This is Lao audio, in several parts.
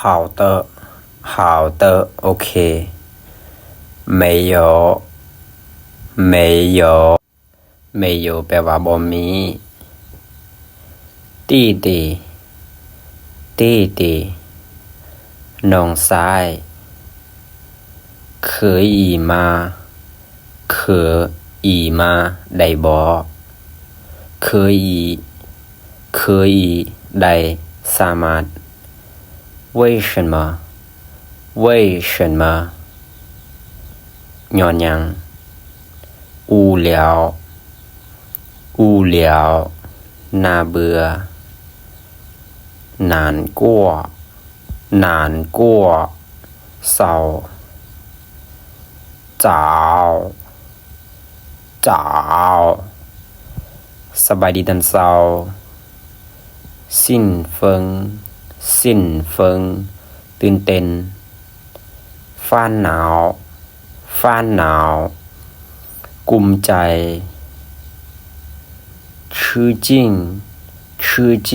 好的 好的 ໂອເຄ 没有 没有 没有 ແປວ່າບໍ່ມີ 弟弟 弟弟 ນ້ອງຊາຍ 可以吗 可以吗 ໄດ້ບໍ່ 可以 可以 ໄດ້ ສາມາດ 为什么 为什么 ຍ້ອນຫຍັງ 无聊 无聊 ໜ້າເບື່ອ 难过 难过 ເສົ້າ 早 早 ສະບາຍດີຕອນເຊົ້າ 兴奋 兴奋 ຕື່ນເຕັ້ນ 烦恼 烦恼 ກຸມໃຈ 吃惊 吃惊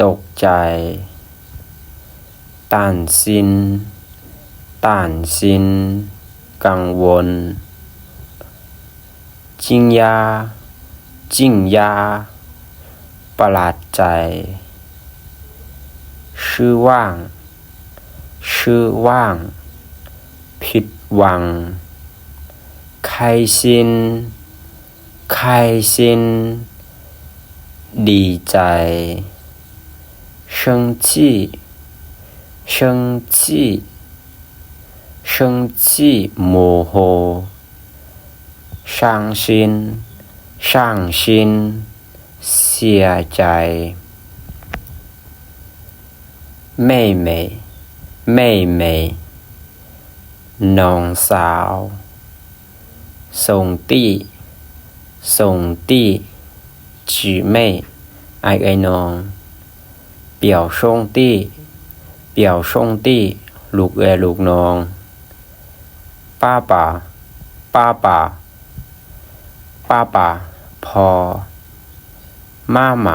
ຕົກໃຈ 担心 担心 ກັງວົນ 惊讶 惊讶 ປະຫຼາດໃຈ 失望 失望 ຜິດຫວັງ 开心 开心 ດີໃຈ 生气 生气 生气 ໂມໂຫ 伤心 伤心 ເສຍໃຈ 妹妹 妹妹 ນ້ອງສາວ 兄弟 兄弟 姊妹 ອ້າຍເອື້ອຍນ້ອງ 表兄弟 表兄弟 ລູກເອື້ອຍລູກນ້ອງ 爸爸 爸爸 爸爸 ພໍ່ 妈妈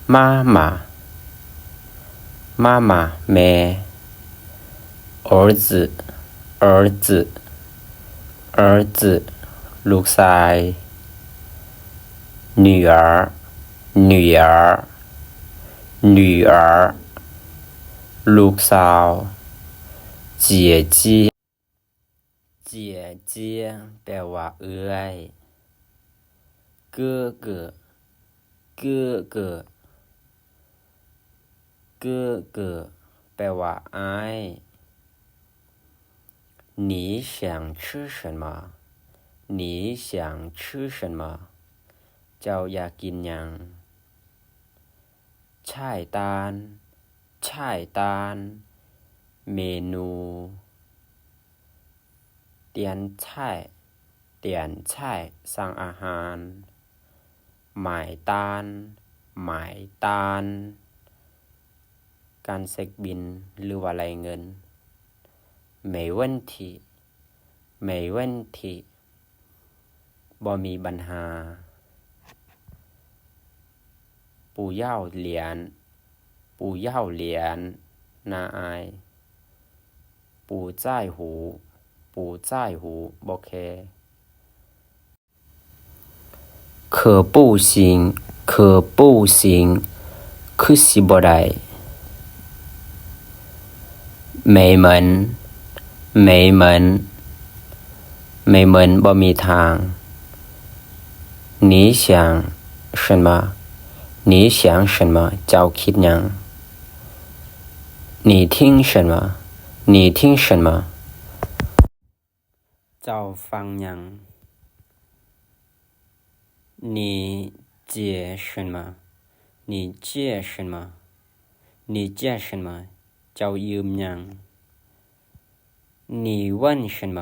妈妈 妈妈 ແມ່ 儿子 儿子 儿子 ລູກຊາຍ 女儿 女儿 女儿 ລູກສາວ 姐姐 姐姐 ແປວ່າເອື້ອຍ 哥哥 哥哥 哥哥 ແປວ່າອ້າຍ 你想吃什么 你想吃什么 ເຈົ້າຢາກກິນຫຍັງ 菜单 菜单 ເມນູ 点菜 点菜 ສັ່ງອາຫານ 买单 买单 ການເຊັກບິນ ຫຼືວ່າໄລ່ເງິນ 没问题 没问题 ບໍ່ມີບັນຫາ 不要脸 不要脸 ໜ້າອາຍ 不在乎 不在乎 ບໍ່ແຄ 可不行 可不行 ຄືຊິບໍ່ໄດ້ 没门 没门 没门 ບໍ່ມີທາງ 你想什么 你想什么 ເຈົ້າຄິດຫຍັງ 你听什么 你听什么 ເຈົ້າຟັງຫຍັງ 你借什么 你借什么 你借什么 ເຈົ້າຢືມຫຍັງ 你问什么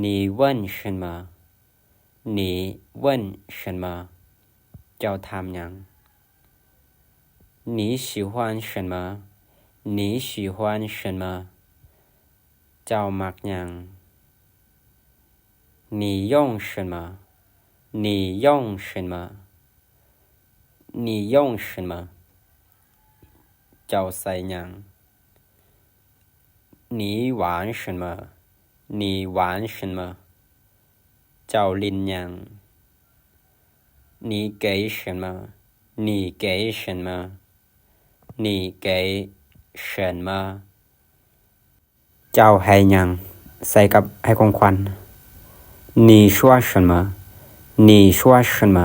你问什么 你问什么 ເຈົ້າຖາມຫຍັງ 你喜欢什么 你喜欢什么 ເຈົ້າມັກຫຍັງ 你用什么 你用什么 你用什么ເຈົ້າໃສ່ຫຍັງ? 你玩什么? 你玩什么? ເຈົ້າຫຼິ້ນຫຍັງ? 你给什么? 你给什么? 你给什么? ເຈົ້າໃຫ້ຫຍັງ? ໃສ່ກັບໃຫ້ຂອງຂວັນ. 你说什么? 你说什么?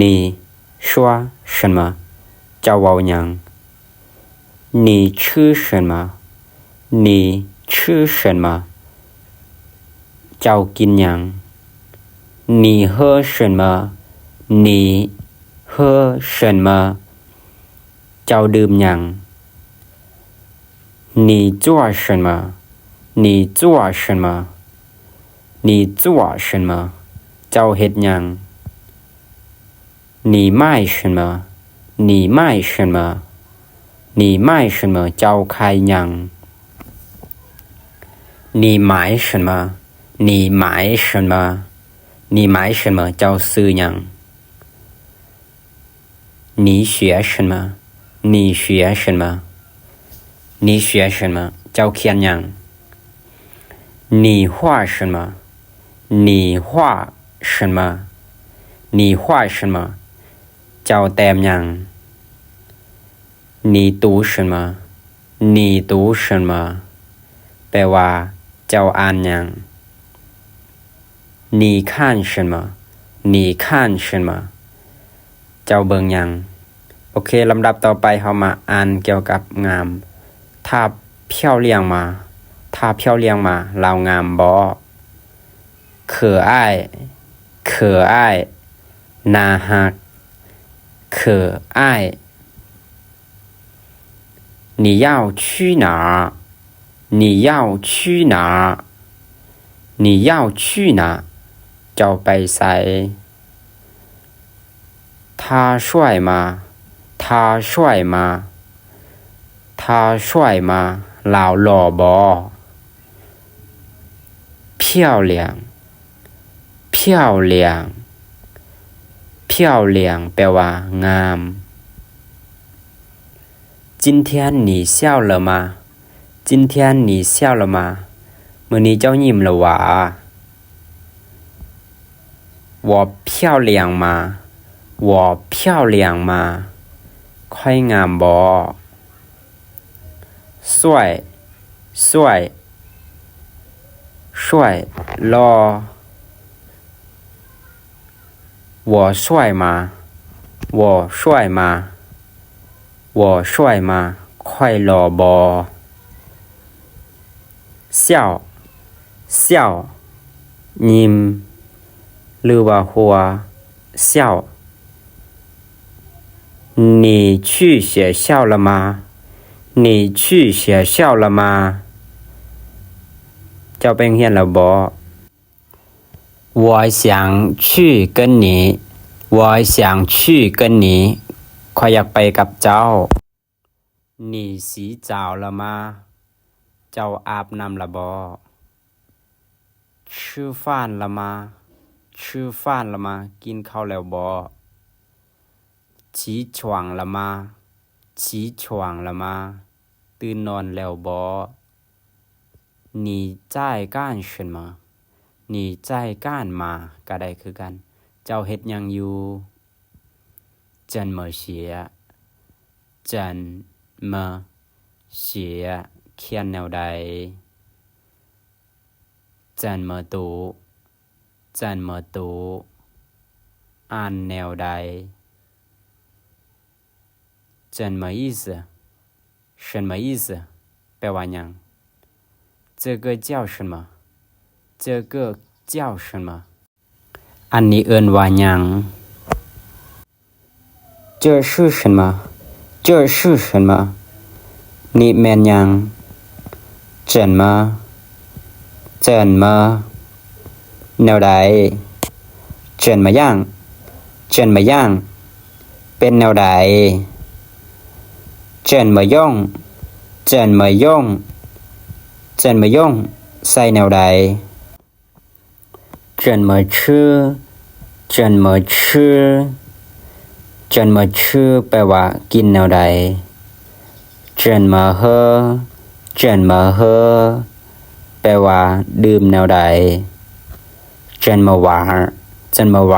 你说什么? ເຈົ້າເວົ້າຫຍັງ? 你吃什么? 你吃什么? ເຈົ້າກິນຫຍັງ? 你喝什么? 你喝什么? ເຈົ້າດື່ມຫຍັງ? 你做什么? 你做什么? 你做什么? ເຈົ້າເຮັດຫຍັງ? 你卖什么? 你卖什么? 你卖什么? ເຈົ້າຂາຍຫຍັງ? 你买什么? 你买什么? 你买什么? ເຈົ້າຊື້ຫຍັງ? 你学什么? 你学什么? 你学什么? ເຈົ້າຂຽນຫຍັງ? 你画什么? 你画什么? 你画什么? ເຈົ້າແຕ້ມຫຍັງ? 你读什么? 你读什么? ແປວ່າ ເຈົ້າອ່ານຫຍັງ? 你看什么? 你看什么? ເຈົ້າເບິ່ງຫຍັງ? ໂອເຄ ລຳດັບຕໍ່ໄປເຮົາມາອ່ານກ່ຽວກັບງາມ. 她漂亮吗? 她漂亮吗? ລາວງາມບໍ່? 可爱, 可爱, ໜ້າຮັກ, 可爱. 你要去哪儿? 你要去哪儿? 你要去哪儿? ເຈົ້າໄປໃສ? 他帅吗? 他帅吗? 他帅吗? ລາວຫຼໍ່ບໍ່? 漂亮, 漂亮, 漂亮 ແປວ່າງາມ. 今天你笑了吗? 今天你笑了吗? ມື້ນີ້ເຈົ້າຍິ້ມແລ້ວຫວາ? 我漂亮吗? 我漂亮吗? ຂ້ອຍງາມບໍ່? 帅, 帅, 帅, ຫຼໍ່. 我帅吗? 我帅吗? 我帅吗? ຂ້ອຍຫຼໍ່ບໍ່? 笑, 笑, ຍິ້ມ ຫຼືວ່າຫົວ. 笑. 你去学校了吗? 你去学校了吗? ເຈົ້າໄປໂຮງຮຽນແລ້ວບໍ່? 我想去跟你, 我想去跟你, ຂ້ອຍຢາກໄປກັບເຈົ້າ. 你洗澡了吗? ເຈົ້າອາບນ້ຳແລ້ວບໍ່? 吃饭了吗? 吃饭了吗? ກິນເຂົ້າແລ້ວບໍ່? 起床了吗? 起床了吗? ຕື່ນນອນແລ້ວບໍ່? 你在干什么? 你在干嘛? ກໍໄດ້ຄືກັນ. ເຈົ້າເຮັດຫຍັງຢູ່? 怎么写? 怎么写? ຂຽນແນວໃດ? 怎么读? 怎么读? ອ່ານແນວໃດ? 什么意思? 什么意思? ແປວ່າຫຍັງ? 这个叫什么? 这个叫什么? ອັນນີ້ເອີ້ນວ່າຫຍັງ? 这是什么? 这是什么? ນີ້ແມ່ນຫຍັງ? 怎么? 怎么? ແນວໃດ? 怎么样? 怎么样? ເປັນແນວໃດ? 怎么用? 怎么用? 怎么用? ໃສ່ແນວໃດ? 怎么吃? 怎么吃? 怎么吃? ແປວ່າ ກິນແນວໃດ?怎么喝 怎么喝 ແປວ່າ ດື່ມແນວໃດ. 怎么玩 怎么玩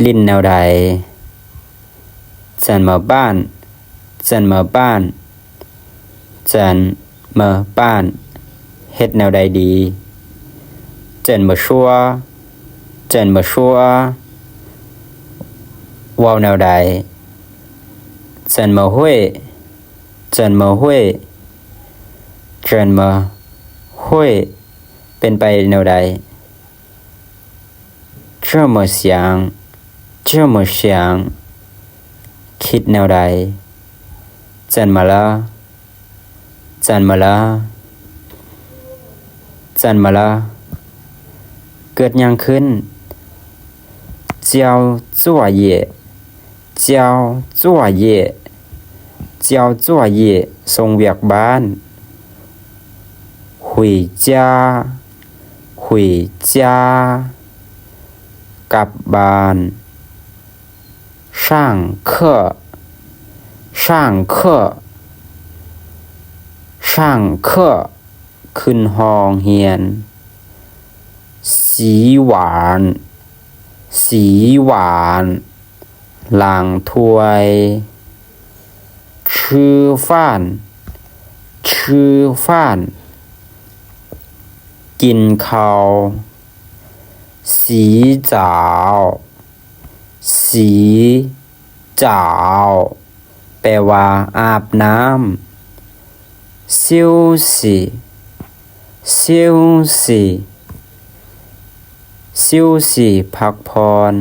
ຫຼິ້ນແນວໃດ. 怎么办 怎么办 怎么办 ເຮັດແນວໃດດີ. 怎么说 怎么说 ເວົ້າແນວໃດ. 怎么会 怎么会 怎么会 ເປັນໄປແນວໃດ. 这么想 这么想 ຄິດແນວໃດ. 怎么了 怎么了 怎么了 ເກີດຫຍັງຂຶ້ນ. 交作业 交作业 交作业 ສົ່ງວຽກບ້ານ. 回家 回家 ກັບບ້ານ. 上课 上课 上课 ຂຶ້ນຫ້ອງຮຽນ. 洗碗 洗碗 ລ້າງຖ້ວຍ. 吃饭 吃饭 ກິນເຂົ້າ. 洗澡 洗澡 ແປວ່າ ອາບນ້ຳ. 休息 休息 休息 ພັກຜ່ອນ.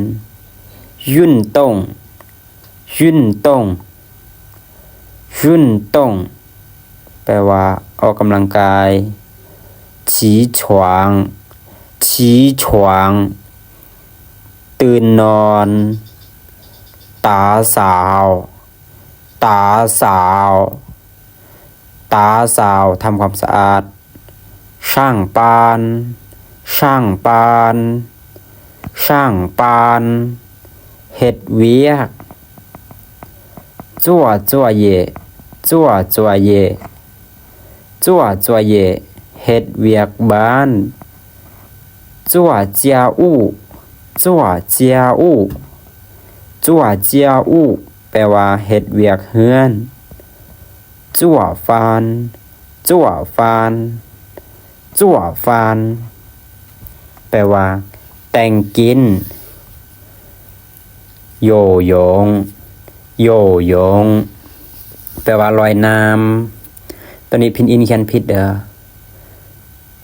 运动 运动 运动 ແປວ່າ ອອກກຳລັງກາຍ. 起床 起床 ຕື່ນນອນ. 打扫 打扫 打扫 ທຳຄວາມສະອາດ. 上班 上班 上班 ເຮັດວຽກ. 做作业 做作业 做作业 ເຮັດວຽກບ້ານ. 做家务 做家务 做家务 ແປວ່າ ເຮັດວຽກເຮືອນ. 做饭 做饭 做饭 ແປວ່າ ແຕ່ງກິນ. 游泳 游泳 ແປວ່າ ລອຍນ້ຳ. ໂຕນີ້ພິນອິນຂຽນຜິດເດີ.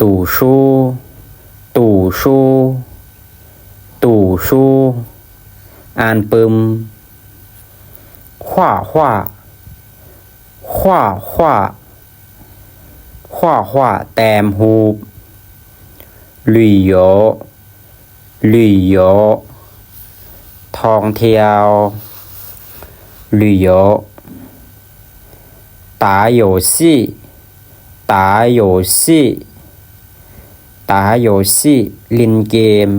读书 读书 读书 ອ່ານປຶ້ມ. 画画 画画 画画 ແຕ້ມຮູບ. 旅游 旅游 ທ່ອງທ່ຽວ. 旅游 打游戏 打游戏 打游戏 ຫຼິ້ນເກມ.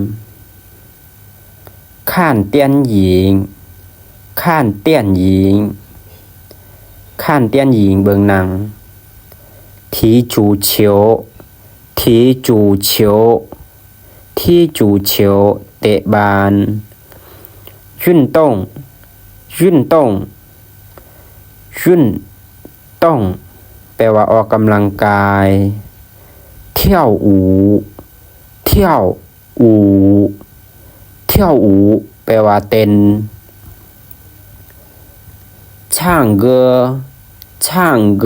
看电影 看电影 看电影 ເບິ່ງໜັງ. 踢足球 踢足球 踢足球 ເຕະບານ. 运动 运动 运动 ແປວ່າ ອອກກຳລັງກາຍ. 跳舞 跳 ອູ ຖ້ຽວອູ ແປວ່າເຕັ້ນ. 唱歌 唱歌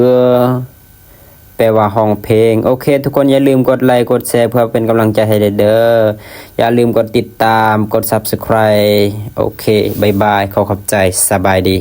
ແປວ່າຮ້ອງເພງ. ໂອເຄ ທຸກຄົນຢ່າລືມກົດໄລ ກົດແຊ ເພື່ອເປັນກຳລັງໃຈໃຫ້ເດີ້. ຢ່າລືມກົດຕິດຕາມ ກົດ Subscribe. ໂອເຄ ບາຍບາຍ ຂໍຂອບໃຈ ສະບາຍດີ.